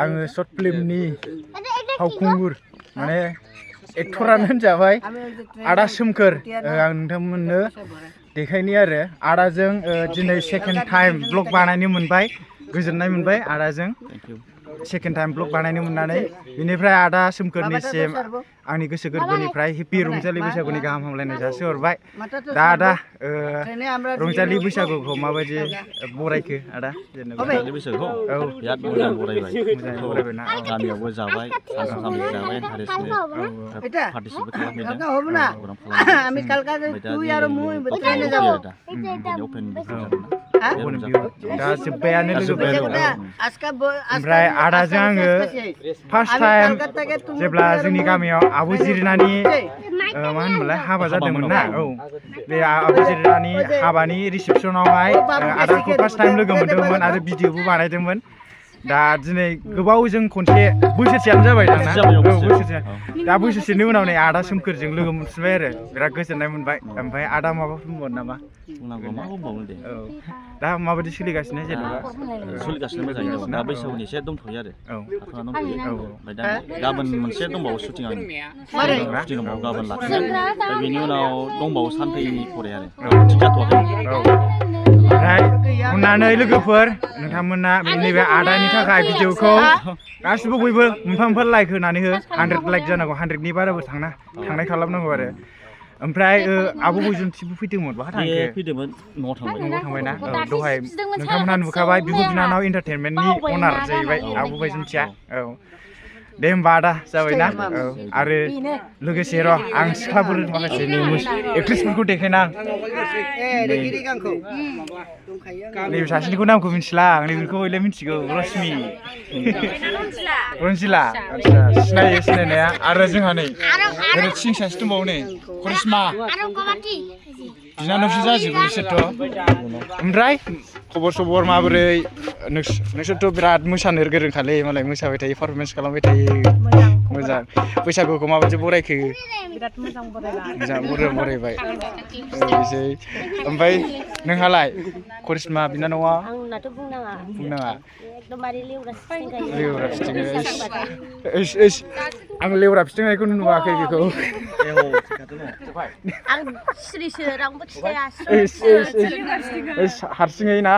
आङो शर्ट फिल्मनि फावखुंगुर माने एक्टरानो होनजाबाय आदा सोमखोर आं नोंथांमोननो देखायनि आरो आदाजों दिनै सेकेन्ड टाइम ब्लग बानायनो मोनबाय गोजोननाय मोनबाय आदाजों सेकेन्ड टाइम ब्लग बानायनो मोननानै बेनिफ्राय आदा सोमखोरनिसिम आंनि गोसो गोरबोनिफ्राय हेपि रंजालि बैसागुनि गाहाम हामलायनाय जासिहरबाय दा आदा रंजालि बैसागुखौ माबायदि बरायखो आदा जेनेबा रंजालि बैसागुखौ औ बिराद मोजां बरायबाय मोजाङै बरायबायना गामियावबो जाबाय सानथाम जाबाय इन्टारेस्टनो पार्टिसिपेट खालामहैदों আমি কালকা তুই আর মুই ট্রেনে যাব अपेन दा जोब्बायानो लोगोफोर ओमफ्राय आदाजों आङो फार्स्ट टाइम जेब्ला जोंनि गामियाव आब' जिरिनानि मा होनोमोनलाय हाबा जादोंमोन ना औ बे आब' जिरिनानि हाबानि रिसेपसनावहाय आदाखौ फार्स्ट टाइम लोगो मोनदोंमोन आरो भिडिअबो बानायदोंमोन दा दिनै गोबावजों खनसे बोसोरसेयानो जाबाय दाना औ बोसोरसे दा बोसोरसेनि उनाव नै आदा सोमखोरजों लोगो मोनफिनबाय आरो बिराद गोजोननाय मोनबाय ओमफ्राय आदा माबाफोर बुंबावनो नामा बुंनांगौ मा बुंबावनो दे औ दा माबायदि सोलिगासिनो जेनेबा सोलिगासिनो मोजाङै दं दा बैसागुनि एसे दंथ'यो आरो थाथ'ना दंथ'यो ओमफ्य दा गाबोन मोनसे दंबावो शुटिं आंनि शुटिं दंबावो गाबोन लाखिगोन ओमफ्राय बेनि उनाव दंबावो सानब्रैनि फरे आरो थिग जाथ'वाखै ओमफ्राय अननानै लोगोफोर नोंथांमोना नैबे आदानि थाखाय भिडिअखौ गासिबो बयबो मोनफा मोनफा लाइक होनानै हो 100 लाइक जानांगौ 100नि बाराबो थांनाय खालामनांगौ आरो ओमफ्राय आब' बैजोंथिबो फैदोंमोन बहा थांखो फैदोंमोन न'आव थांबायना दहाय नोंथांमोनहा नुखाबाय बिब' बिनानाव एन्टारटेनमेन्टनि अनार जाहैबाय आब' बैजोंथिया औ दे होमबा आदा जाबायना औ आरो लोगोसे र' आं सिख्लाफोर माखासे एक्ट्रेसफोरखौ देखायना नैबे सासेनिखौ नामखौ मिथिला आं नैबेखौ हयले मिथिगौ रश्मि रन्जिला आदसा सिनायो सिनायनाया आरो जोंहा नै ओरै थिं सासे दंबावो नै करिश्मा बिनानावसो जाजोबो बिसोरथ' ओमफ्राय खबर सबर माबोरै नोंसोरथ' बिराद मोसानो गोरोंखालै मालाय मोसाबाय थायो पारफरमेन्स खालामबाय थायो मोजां बैसागुखौ माबायदि बरायखो बिराद मोजां बरायबाय मोजां बरायबाय बिसै ओमफ्राय नोंहालाय करिश्मा बिनानावा आंनाथ' बुंनाङा एकदमबारे लेवरा आं लेवरा फिथिंनायखौ नुवाखै बेखौ आं सिरिसो रावबो खिथाया हारसिङै ना